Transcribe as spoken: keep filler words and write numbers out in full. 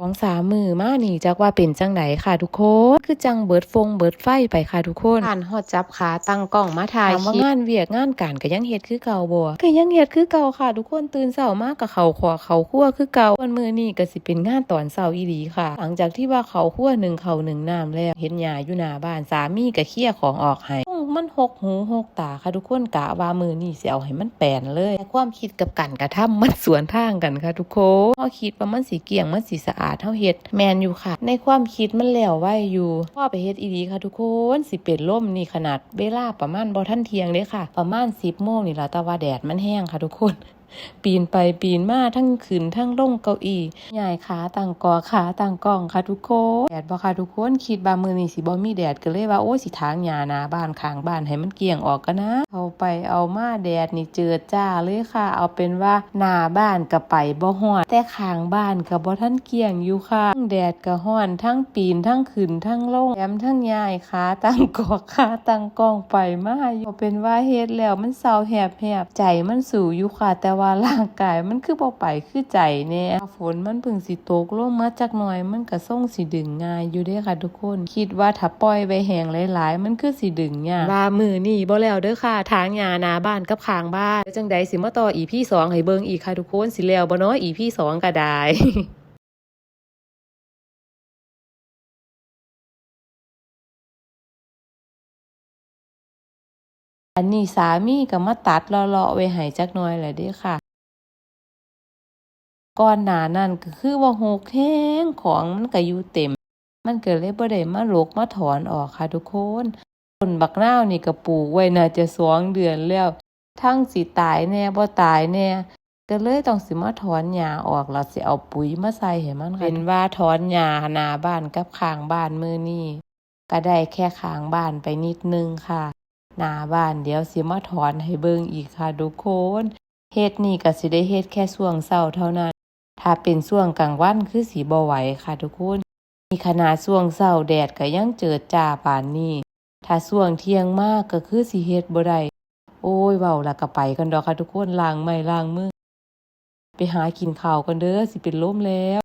สองสามมื้อมานี่จักว่าเป็นจั่งใดค่ะทุกคน คือจั่งเบิดฟงเบิดไฟไปค่ะทุกคน อ่านฮอดจับขาตั้งกล้องมาถ่าย ถามว่า คลิป งานเวียกงานการก็ยังเฮ็ดคือเก่าบ่ ก็ยังเฮ็ดคือเก่าค่ะทุกคน ตื่นเช้ามาก็เข้าครัวเข้าครัวคือเก่า ส่วนมื้อนี้ก็สิเป็นงานตอนเช้าอีหลีค่ะ หลังจากที่ว่าเข้าครัวนึ่งข้าวนึ่งน้ำแล้ว เฮ็ดหญ้าอยู่หน้าบ้าน สามีก็เคลียร์ของออกให้ มันหกหูหกตาค่ะทุกคน กะว่ามื้อนี้สิเอาให้มันแปนเลย แต่ความคิดกับการกระทำมันสวนทางกันค่ะทุกคน เฮาคิดว่ามันสิเกลี้ยง มันสิสะอาด เฮาเฮ็ด แม่นอยู่ค่ะ ในความคิดมันแล้วไวอยู่ พอไปเฮ็ดอีหลีค่ะทุกคน สิเป็นลมนี่ขนาดเวลาประมาณบ่ทันเที่ยงเด้ค่ะ ประมาณสิบโมงนี่ล่ะ แต่ว่าแดดมันแฮงค่ะทุกคน ปีนไปปีนมา ทั้งขึ้นทั้งลงเก้าอี้ ย้ายขาตั้งกอก ขาตั้งกล้องค่ะทุกคน แดดบ่คะทุกคน คิดว่ามื้อนี้สิบ่มีแดด ก็เลยว่า โอ้ย สิถางหญ้าหน้าบ้านข้างบ้านให้มันเกลี้ยงออกก่อนนะ เอาไปเอามาแดดนี่เจิดจ้าเลยค่ะ เอาเป็นว่าหน้าบ้านก็ไปบ่ฮอด แต่ข้างบ้านก็บ่ทันเกลี้ยงอยู่ค่ะ ทั้งแดดก็ร้อน ทั้งปีน ทั้งขึ้น ทั้งลง แถมทั้งย้ายขาตั้งกอก ขาตั้งกล้องไปมาอยู่ เอาเป็นว่าเฮ็ดแล้วมันเซาแฮบๆ ใจมันสู้อยู่ค่ะ แต่ว่าร่างกายมันคือบ่ไปคือใจแน่ ฝนมันเพิ่งสิตกลงมาจักหน่อย มันก็ทรงสิดึงง่ายอยู่เด้ค่ะทุกคน คิดว่าถ้าปล่อยไว้แห้งหลายๆ มันคือสิดึงยาก ว่ามื้อนี้บ่แล้วเด้อค่ะ ถางหญ้าหน้าบ้านกับข้างบ้าน เดี๋ยวจั่งใดสิมาต่อ อีพี สองให้เบิ่งอีกค่ะทุกคน สิแล้วบ่น้อ อีพี สองก็ได้ อันนี้สามีก็มาตัดเลาะๆไว้ให้จักหน่อยแหละเด้อค่ะ ก่อนหน้านั้นก็คือว่ารกแฮง ของมันก็อยู่เต็ม มันก็เลยบ่ได้มาหลกมาถอนออกค่ะทุกคน ต้นบักนาวนี่ก็ปลูกไว้น่าจะสองเดือนแล้ว ทั้งสิตายแน่บ่ตายแน่ ก็เลยต้องสิมาถอนหญ้าออก แล้วสิเอาปุ๋ยมาใส่ให้มันค่ะ เป็นว่าถอนหญ้าหน้าบ้านกับข้างบ้านมื้อนี้ ก็ได้แค่ข้างบ้านไปนิดนึงค่ะ หน้าบ้านเดี๋ยวสิมาถอนให้เบิ่งอีกค่ะทุกคน เฮ็ดนี่ก็สิได้เฮ็ดแค่ช่วงเช้าเท่านั้น ถ้าเป็นช่วงกลางวันคือสิบ่ไหวค่ะทุกคน นี่ขนาดช่วงเช้าแดดก็ยังเจิดจ้าปานนี้ ถ้าช่วงเที่ยงมาก็คือสิเฮ็ดบ่ได้ โอ้ย เว้าแล้วก็ไปก่อนดอกค่ะทุกคน ล้างไม้ล้างมือ ไปหากินข้าวก่อนเด้อ สิเป็นลมแล้ว